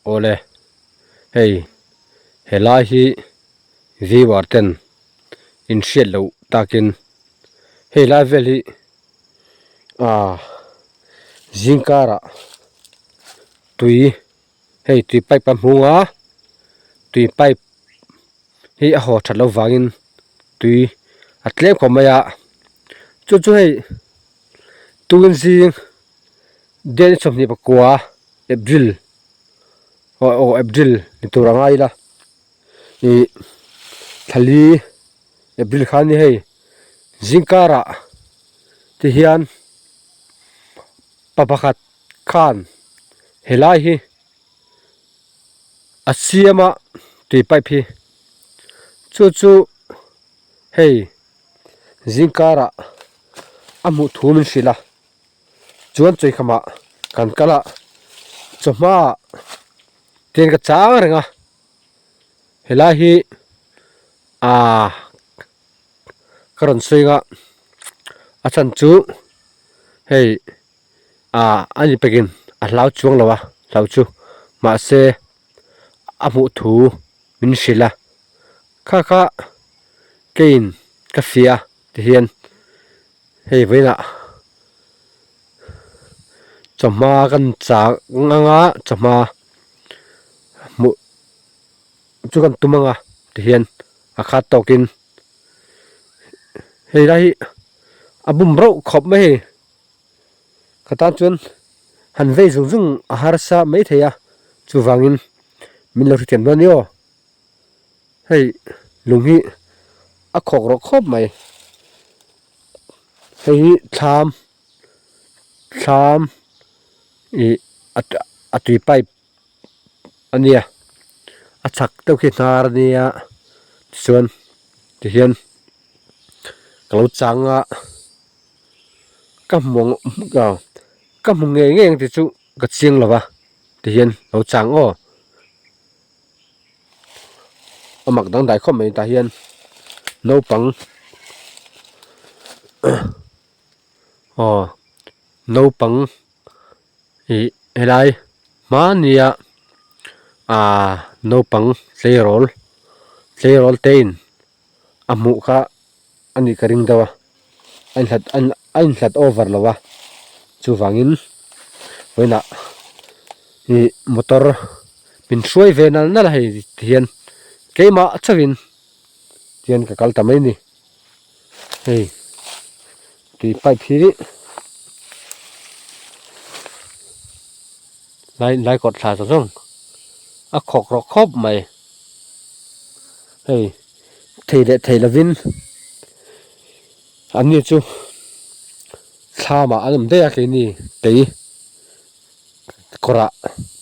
Awle, hei helai hi viewer ten in hriat loh takin hei lai vel hi ah zingkarah tui hei tui pipe a hmung a tui pipe hi a haw that loh vangin tui a tlem khawp mai a chu chu hei tun zing date 24 April aw aw April ni tur a ngai ila ih thlali April khan ni hei zingkarah ti hian pa pakhat khan helai hi a siam a tui pipe hi chu chu hei zingkarah a hmuh thu min hrilh a. Chuan chawikhamah kan kal a, chawhma ah train ka chang reng a, helai hi aaa ka rawn sawi ang a, a chhan chu hei aaa a ni pekin a hlau chuang lo a hlau chu mahse a hmuh thu min hrilh a, kha kha keiin ka fia tihian. Hei vawiinah chawhma kan chak ang a chawhma hmuh chu kan tum ang a tihian a khat tawkin hei lai hi a bum rauh khawp mai hei ka tan chuan han vei zung zung a harsa mai thei a chuvangin min lo hrethiam dawn a ni aw. Hei lung hi a khawk rawh khawp mai hei hi thlam thlam ih a tui pipe a nia a chhak deuh khi hnar a nia tichuan tihian ka lo chang a ka hmu ka hmu ngei ngei ang tih chu ka chiang lo va tihian lo chang aw. A mak dangdai khawp mai tah hian naupang aw naupang ih helai hmania ah naupang tleirawl tleirawl te in a hmuh kha a nih ka ring deuh a a inhlat a inhlat over lo a chuvangin vawiinah ih motor min hruai ve nal nal a hei tihian keimah chauhin tihian ka kal ta mai a ni hei tui pipe hi lai lai kawt thla zawng zawng a khawk rawh khawp mai hei. Thei leh thei lovin an ni chu thlamah an awm daih a keini tei kawrah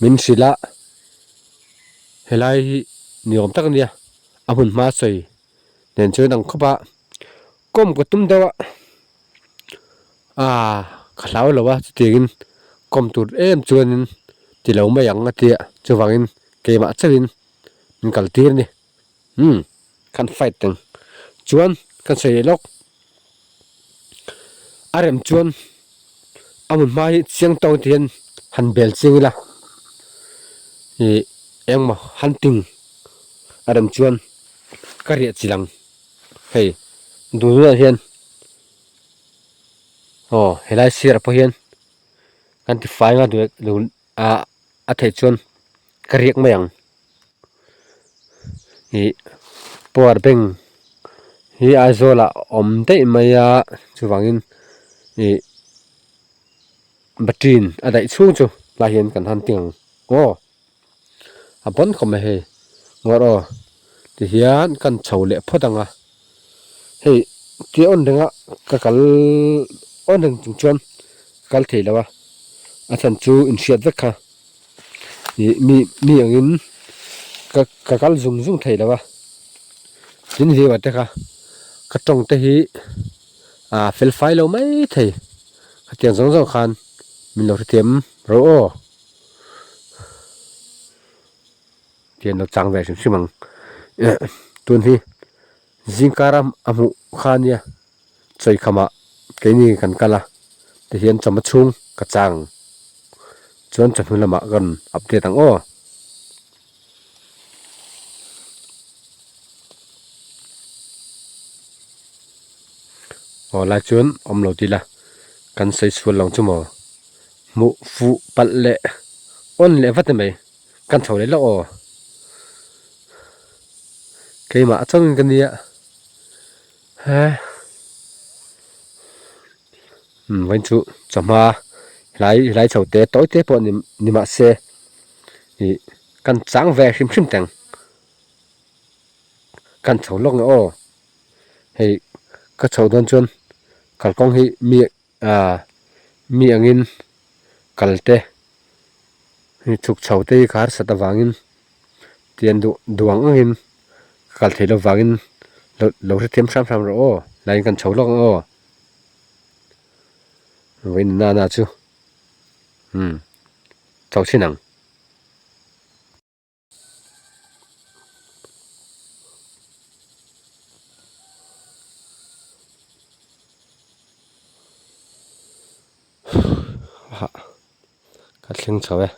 min hrilh a helai hi ni awm tak a nia a hmun hma sawi nen chuan ang khawp a kawm ka tum deuh a aaa ka hlau lo a chutiangin kawm tur em chuanin ti lo mai ang a tia chuvangin keimah chauhin min kal tir a ni. Umm kan fight ang chuan kan sawi leh lawk a rem chuan a hmun hma hi chiang tawng te hian han bel chiang ila ih engmaw hunting a rem chuan ka riah chilh ang hei dul ah hian aw helai sirah pawh hian kan ti fai ang a dul ah a theih chuan ka riak mai ang. Ih power bank hi Aizawl ah awm daih mai a chuvangin ih battery in a daih chhung chu lai hian kan han ti ang aw a bawn khawp mai hei ngawr aw tihian kan chho leh phawt ang a hei tia awn reng a ka kal awn reng chung chuan ka kal thei lo a a chhan chu inhriat vek kha. Ih mi mi angin ka ka kal zung zung thei lo a tin viewer te kha ka tawng te hi ah fel fai lo mai thei khatiang zawng zawng khan min lo hrethiam rawh aw tian lo chang ve hrim hrim ang tun hi zingkar a hmuh kha ania chawikhamah keini kan kal a tihian chawhma chhung ka chang. Chuan chawhnu lamah ka rawn update ang aw. Aw lai chuan awm lo tila kan sawi sual lo chu maw hmuh fuh palh leh awn leh vat mai kan chho leh lawk aw keimah a changin ka nia he umm vawiin chu chawhma helai helai chho te tawi te pawh ni ni mahse ih kan chang ve hrim hrim teng kan chho lawk ang aw. Hei ka chhoh dawn chuan kalkawng hi mi ah mi angin kal te hei chhuk chho te hi ka harsat avangin tian duh duh ang angin ka kal theih loh vangin lo lo hrethiam hram hram rawh aw laiin kan chho lawk ang aw vawiin nana chu umm chho chhin ang. Ka thleng chho e.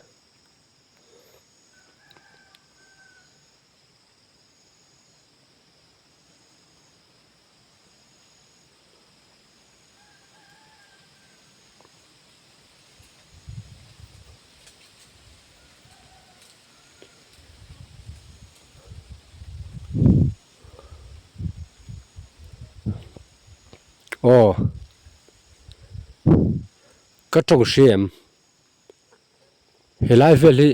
Aw ka tawng hria em helai vel hi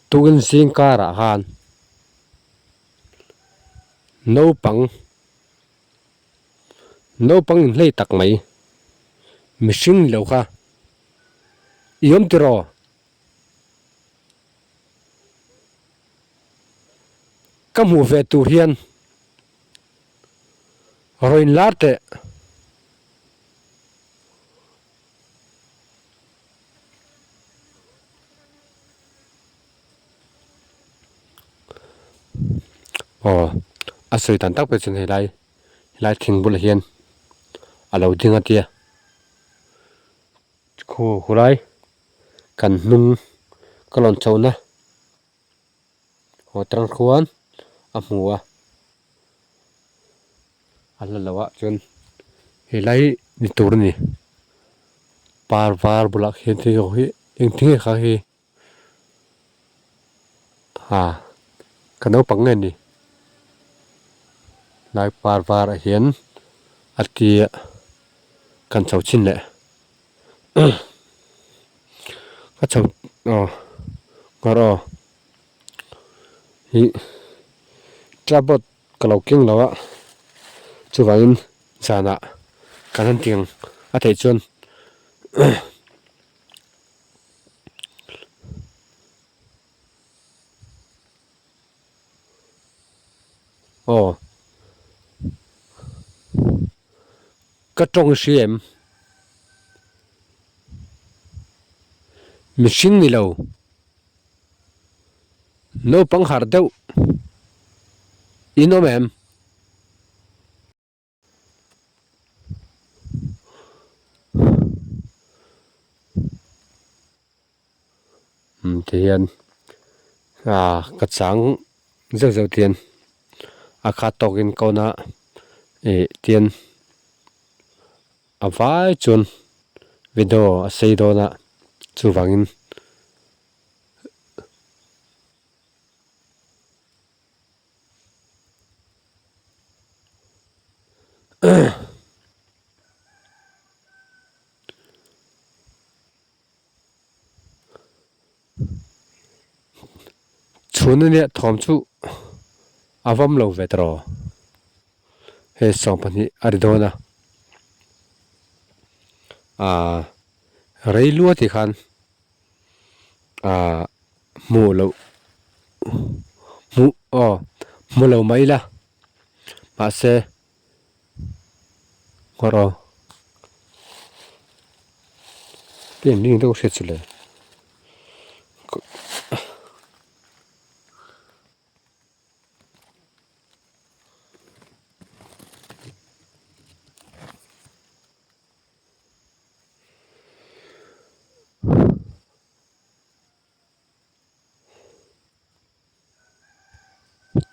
tukin zing karah khan naupang Naupang inhlei tak mai. Mihring ni lo kha. I awm tiraw? Ka hmuh ve tur hian rawn inlar teh. Aw a sawi dan tak pawh chuan helai helai thing bulah hian a lo ding a tia khu khulai kan hnung ka lawn chhohna haw tang khuan a hmu a a hla loh ah chuan helai ni tur a ni par var bulah khian thil ho hi engtin nge kha hi. Ha ka naupang nge ni lai par var ah hian a tia kan chho chhin leh ka chho aw nghawr aw ih tripod ka lo keng lo a chuvangin zanah kan han ti ang a theih chuan. Aw ka tawng hria em mihring ni lo naupang harh deuh in awm em. Umm ti hian ah ka chang zeuh zeuh tian a khat tawkin kawna ih tian a vai chuan video a sei dawn a chuvangin. Chhun ania thawm chu a vawm lo ve tawh hei 12 a ri dawn a ahh rei luat hi khan ahh hmuh loh hmuh aw hmu lo mai ila mahse nghawr aw eng eng deuh hriat chu le.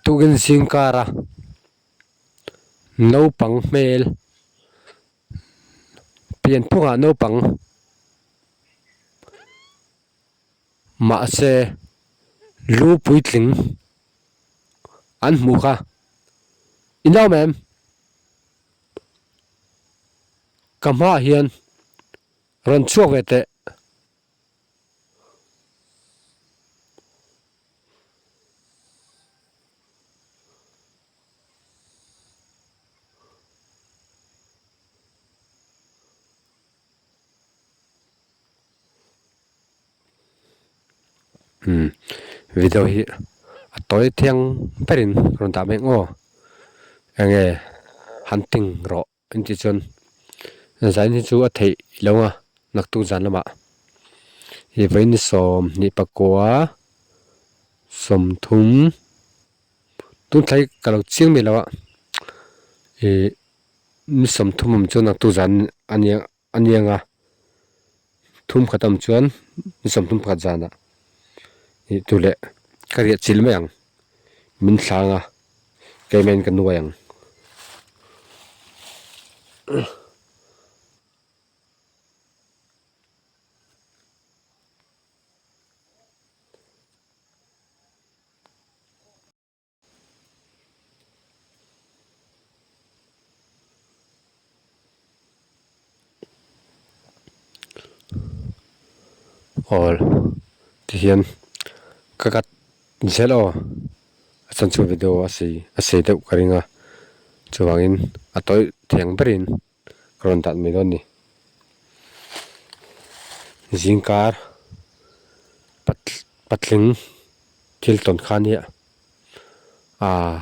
Tukin zing kara. Naupang hmel pianphungah naupang mahse lu puitling an hmuh kha i nau em? Ka hmaah hian rawn chhuak ve teh. Umm video hi a tawi thiang berin rawn dah mai ang aw enge hunting rawh. An tih chuan zain hi chu a theih lo a naktuk zan lamah ih vawiin ni 22 30 tun thlai ka lo chiang mai lo a ih ni 30 awm chuan naktuk zan a nia a nia ang a thum khat awm chuan ni 31 zanah ih tu leh ka riah chil mai ang min thlang a. Keimah in ka nuai ang. Aw tihian ka cut zel aw a chhan chu video a sei a sei deuh ka ring a chuvangin a tawih theng berin ka rawn dah mai dawn a ni zingkar patling thil tawn kha nia ah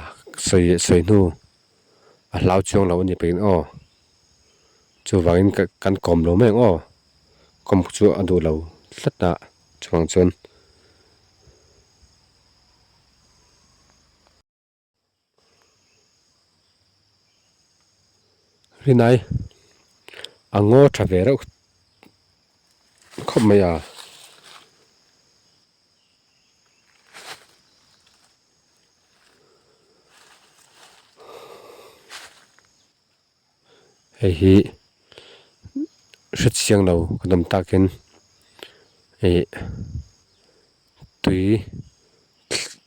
sawi sawi hnu. A hlau chuang lo a ni pawhin aw chuvangin ka kan kawm lo mai ang aw kawm chu a duh lo tlat a chuvang chuan. Rinai a ngaw tha ve reuh khawp mai a. Hei hi hretchiang lo ka dawm takin ih tui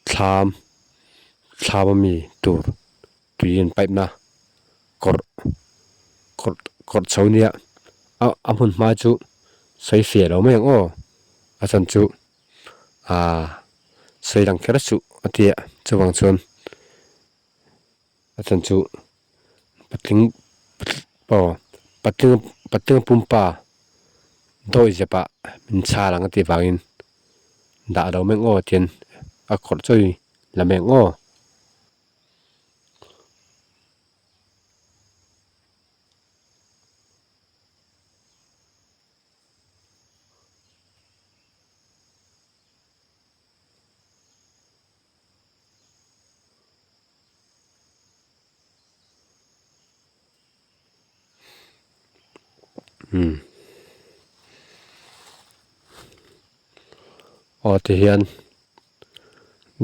thlam thlam ami tur tui an pipe na kawrh kawrh kawrh chho nia a a hmun hma chu sawi fiah lo mai ang aw a chhan chu. Aaa sawi lang kher suh a ti a chuvang chuan a chhan chu patling aw patling patling pumpa dawi zep ah min chhal ang a tih vangin dah lo mai ang aw tian a khawrh chawi la mai ang aw. Umm aw ti hian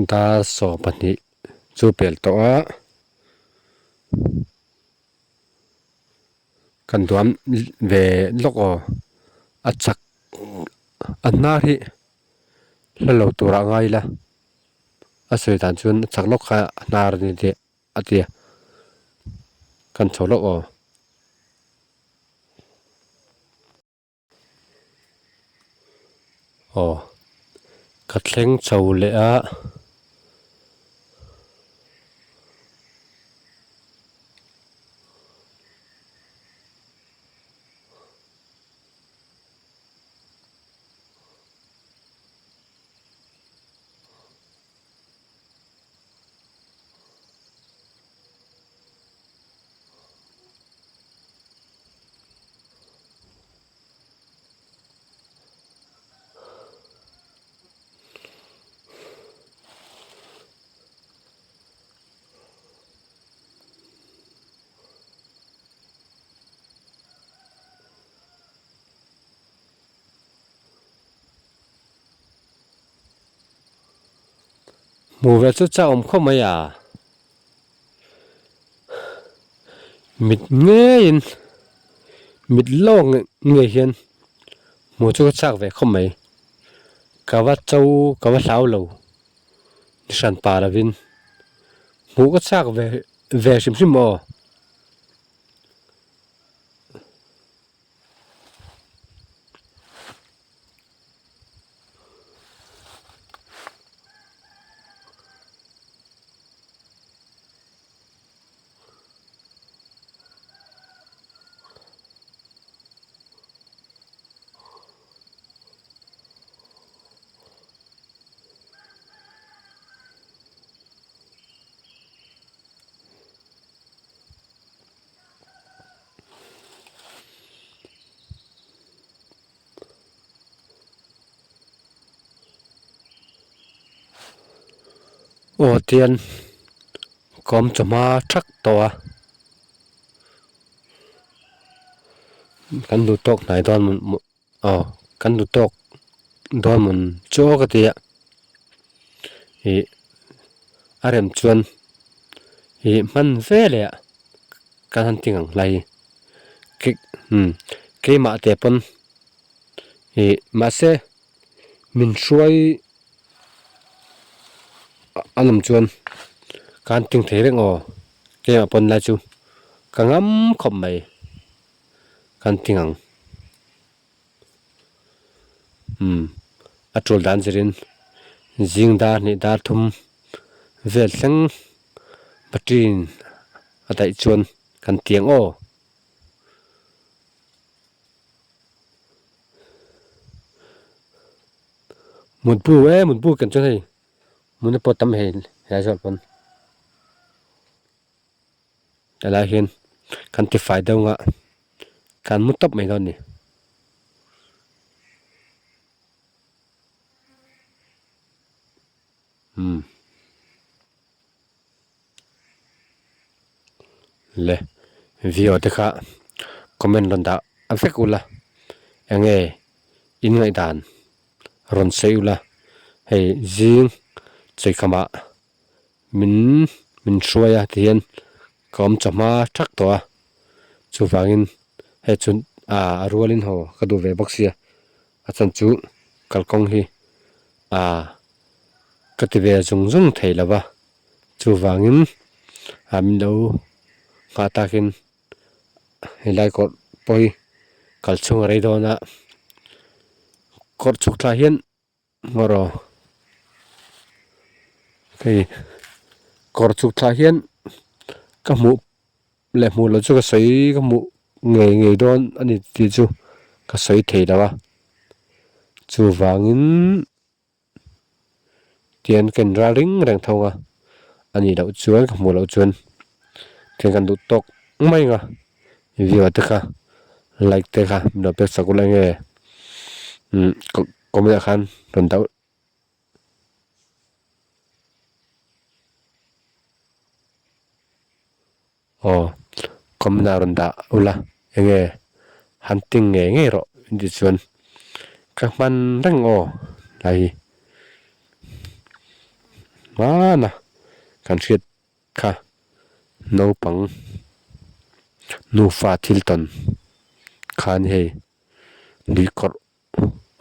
dar 12 chu pel tawh a. Kan duam ve lawk aw a chak a hnar hi hla lo turah a ngai ila a sawi dan chuan a chak lawk kha a hnar a ni tih a ti a kan chho lawk aw. Aw ka thleng chho leh a. Hmuh ve chu chak awm khawp mai a. Mit ngeiin mit lawk ngei hian hmuh chu ka chak ve khawp mai. Ka va cho ka va hlau lo ni hran pa lovin hmuh ka chak ve ve hrim hrim aw. Aw tian kawm chawhma thak tawh a kan duh tawk hnai dawn aw kan duh tawk dawn mawn chu ka ti a ih a rem chuan ih hman ve leh ah kan han ti ngang hlai keimah te pawn ih mahse min hruai a awm chuan ka han ting thei reng aw keimah pawn lai chu ka ngam khawp mai ka han ting ang umm a tul dan zirin zing dar hnih dar thum vel thleng battery in a daih chuan kan ti ang aw. Mutbu e mutbu kan chuan hei mutna pawh tam hei helai zawk pawn helai hian kan tifai deuh anga kan mu tawp mai dawn a ni. Umm. Le video te kha comment rawn dah vek ula enge in ngaihdan rawn sawi ula hei zing chawikhamah min min hruai a tihian ka awm chawhma thak tawh a chuvangin hei chu ah a rualin haw ka duh ve bawk sia a chhan chu kalkawng hi ah ka ti ve zung zung thei lo va. Chuvangin ah min lo nghah takin helai kawrh pawh hi kal chhung a rei dawn a kawrh chhuk thla hian erawh hei kawrh chhuk thla hian ka hmuh leh hmuh loh chu ka sawi ka hmuh ngei ngei dawn a ni tih chu ka sawi thei lo a chuvangin. Tian ka inral ring reng tho a, a nih loh chuan ka hmuh loh chuan tian kan duh tawk mai ang a, view te kha like te kha min lo pek chak ula enge umm comment ah khan rawn dauh. Aw comment ah rawn dah ula enge han ting ngei ngei rawh in tih chuan ka hman reng aw lai hi hmana kan hriat kha naupang nufa thil tawn khan hei lui kawrh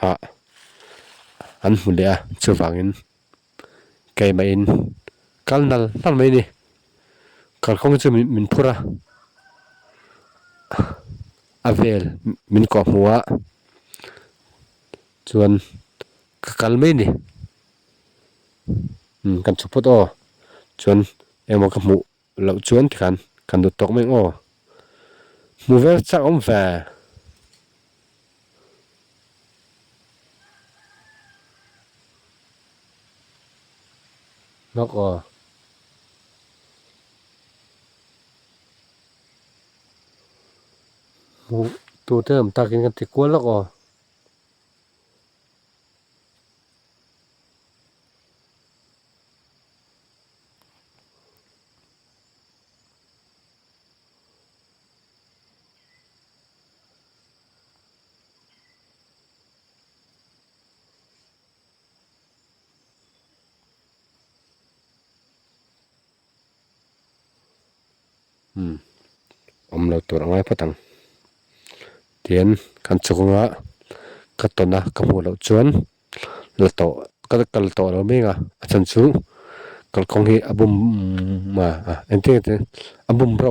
ah an hmu leh a chuvangin keimah in kal nal nal mai a ni kalkawng chu min phur a a vel min kawh hmuh a chuan ka kal mai a ni umm kan chhuk phawt aw chuan engmaw ka hmuh loh chuan tikhan kan dut tawk mai ang aw. Hmu vel chak awm ve. Lawk aw. Hmuh tur te awm takin kan ti kual lawk aw. Umm. Awm lo tur a ngai phawt ang. Tian kan chhuk anga ka tawn a ka hmuh loh chuan la tawh ka kal tawh lo mek a, a chhan chu kalkawng hi a bum a engtin nge tih a bum ro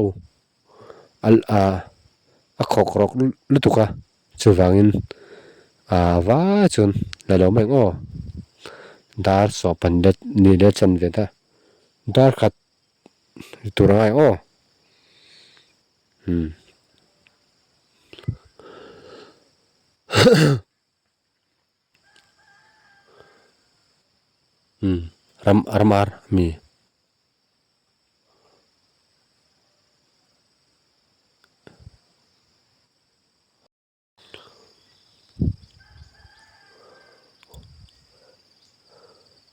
a a khawk rawk lutuk a chuvangin ah vai chuan la lo mai ang aw dar sawhpan let ni leh chanve ta dar khat tur a ngai ang aw umm. Umm ram ramar ami.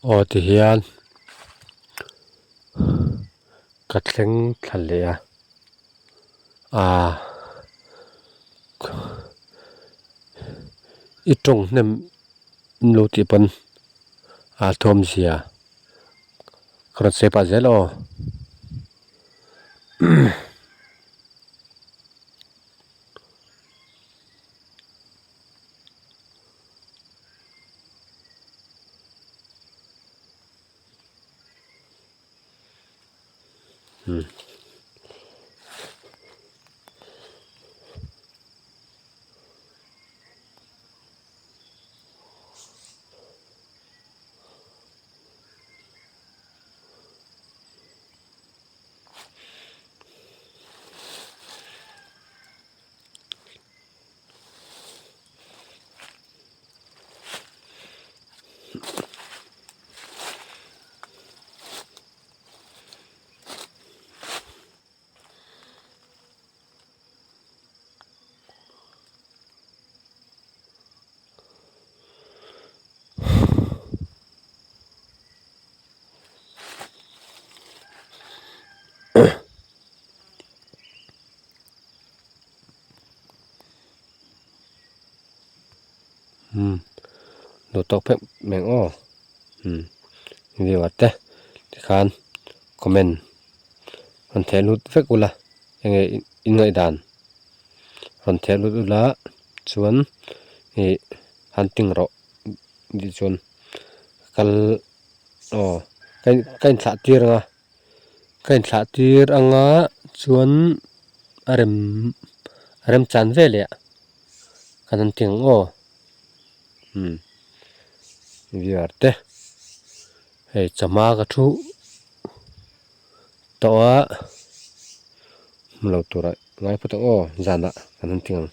Aw ti hian ka thleng thla leh a ah i tawng hnem lo tih pawn a thawmzia ka rawn sawi pah zel aw. Umm duh tawk pheuh mai ang aw umm viewer te tikhan comment rawn theh lut vek ula enge in ngaihdan rawn theh lut ula chuan ih hunting rawh tih chuan kal aw ka inthlah tir ang a. Ka inthlah tir anga chuan a rem a remchan veleh ah kan han ti ang aw umm viewer te hei chawhma ka thu tawh a hmu lo turah ngai phawt ang aw zanah kan han ti ang.